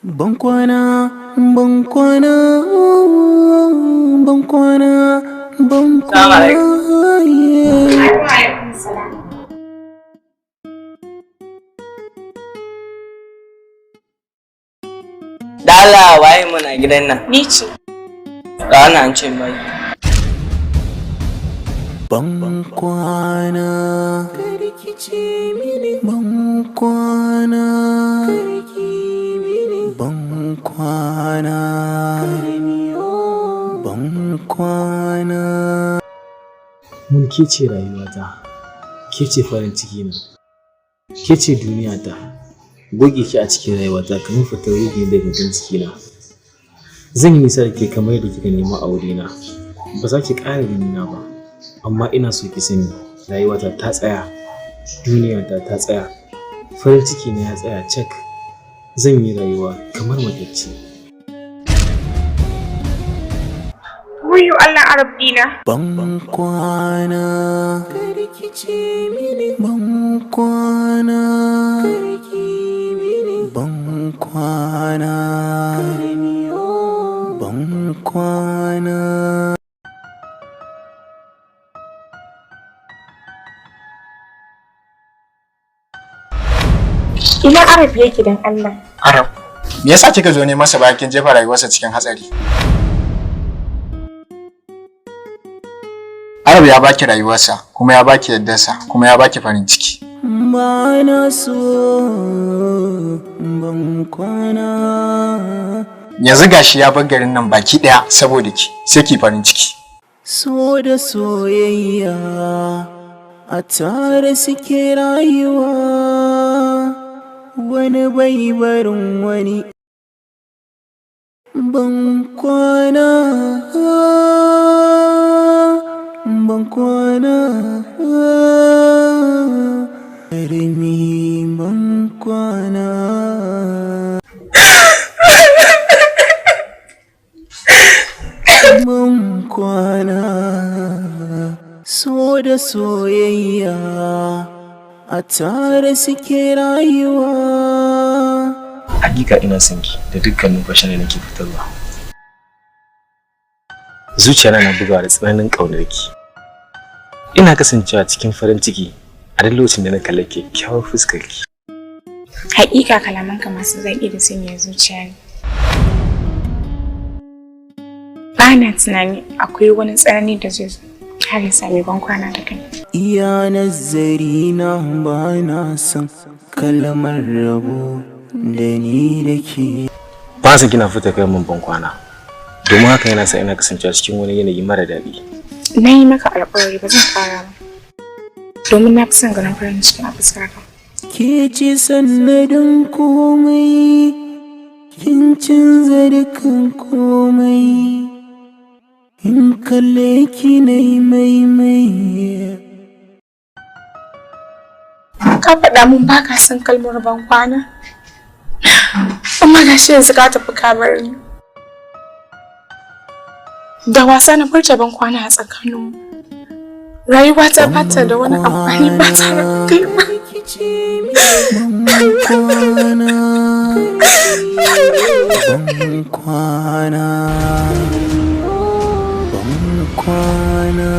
Ban kwana, ban kwana, ban kwana, ban kwana. Dala waye mana gidan nan? Ni ce. Ga wannan an ce bai. Ban kwana, karkice mini ban kwana, ban kwana, ban kwana. Mun ke ce rayuwata, ke ce farin ciki na, ke ce duniyata. Goge ki a cikin rayuwata kamar fitar ruhi daga gangan cikina. Zan yi nisa da ke kamar yadda kika nema a wurina. Ba za ki ƙara ganina ba, amma ina so ki sani rayuwata ta tsaya, duniyata ta tsaya, farin ciki na ya tsaya cak. Zan yi rayuwa kamar matacce. Wayo Allah Arab dina. Ban kwana, karkice mini ban kwana, ban kwana, ban kwana. Ina Arab yake dan Allah. Arab, me yasa kika zo ne masa bayan kin jefa rayuwarsa cikin hatsari? Arab ya baki rayuwarsa, kuma ya baki yaddarsa, kuma ya baki farin ciki. Ba na so ban kwana. Yanzu gashi ya bar garin nan baki daya saboda ki, sai ki farin ciki. So da soyayya a tare suke rayuwa, wani bai barin wani. Ban kwana, ban kwana, karmi ban kwana. Mun kwana, so da soyayya a tare suke rayuwa. Hakika ina son ki da dukkan numfashin da nake fitarwa. Zuciyana na bugawa da tsananin ƙaunar ki. Ina kasancewa cikin farin ciki a duk lokacin da na kalli kyakkyawar fuskar ki. Haƙiƙa kalamanka masu zaƙi da sanya zuciya ne. Ba na tunani akwai wani tsanani da zai zo har ya sami ban kwana da kai. Iya nazari na ba na son kalmar rabo da ni da ke. Ba san kina fita kai mun ban kwana. Domin haka yana sa ina kasancewa cikin wani yanayi mara daɗi. Na yi maka alƙawari ba zan ƙara ba. Domin na fi son ganin farin ciki a fuskarka. Ke ce sannadin komai, kin canza dukan komai. In kalle ki na yi maimai. Ka faɗa mun ba ka son kalmar ban kwana. Amma ga shi yanzu ka tafi ka bar ni. Da wasa na furta ban kwana a tsakaninmu. Rayuwa ta bata da wani amfani ba tare da kai ba. Ban kwana, ban kwana, ban kwana.